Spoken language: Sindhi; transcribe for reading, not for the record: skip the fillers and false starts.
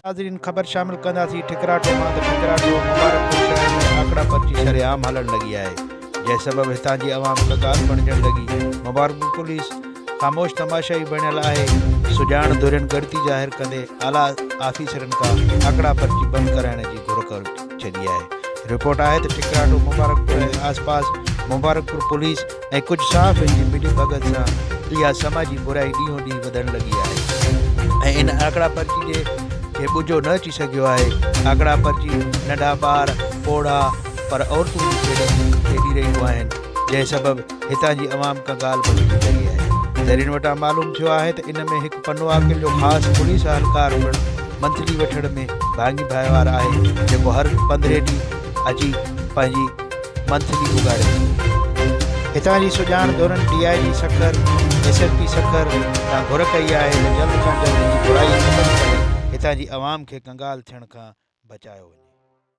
ناظرين خبر شامل ڪنداسين ٺڪراٺو مان ته ٺڪراٺو مبارڪپور شهر ۾ آڪڙا پرچي شرعام هلڻ لڳي آهي جنهن سبب هتان جي عوام ڪنگال بڻجڻ لڳي مبارڪپور پوليس خاموش تماشائي بڻيل آهي سڄاڻ ڌرين ڳڻتي ظاهر ڪندي اعليٰ آفيسرن کان آڪڙا پرچي بند ڪرائڻ جي گهر ڪري ڇڏي آهي رپورٽ آهي ته ٺڪراٺو مبارڪپور ۽ آس پاس مبارڪپور پوليس ۽ ڪجهه صحافين جي ملي ڀڳت سان اها سماجي برائي ڏينهون ڏينهن وڌڻ لڳي آهي ۽ ان آڪڙا پرچي جي کي ٻجهو نه اچي سگهيو آهي. آڪڙا پرچي ننڍا ٻار، پوڙها پر عورتون به کيڏن کيڏي رهيون آهن جنهن سبب هتان جي عوام ڪنگال بڻجي وئي آهي. ذريعن وٽان معلوم ٿيو آهي ته ان ۾ هڪ پنو عاقل جو خاص پوليس اهلڪار پڻ منٿلي وٺڻ ۾ ڀاڱي ڀائيوار آهي جيڪو هر پندرهين ڏينهن اچي پنهنجي منٿلي اڳاڙي ٿو. هتان جي سڄاڻ ڌرين D I G Sukkur, S S P Sukkur کان گهر ڪئي آهي ته جلد کان جلد هي برائي ختم ڪري هتان جي عوام کي ڪنگال ٿيڻ کان بچايو وڃي.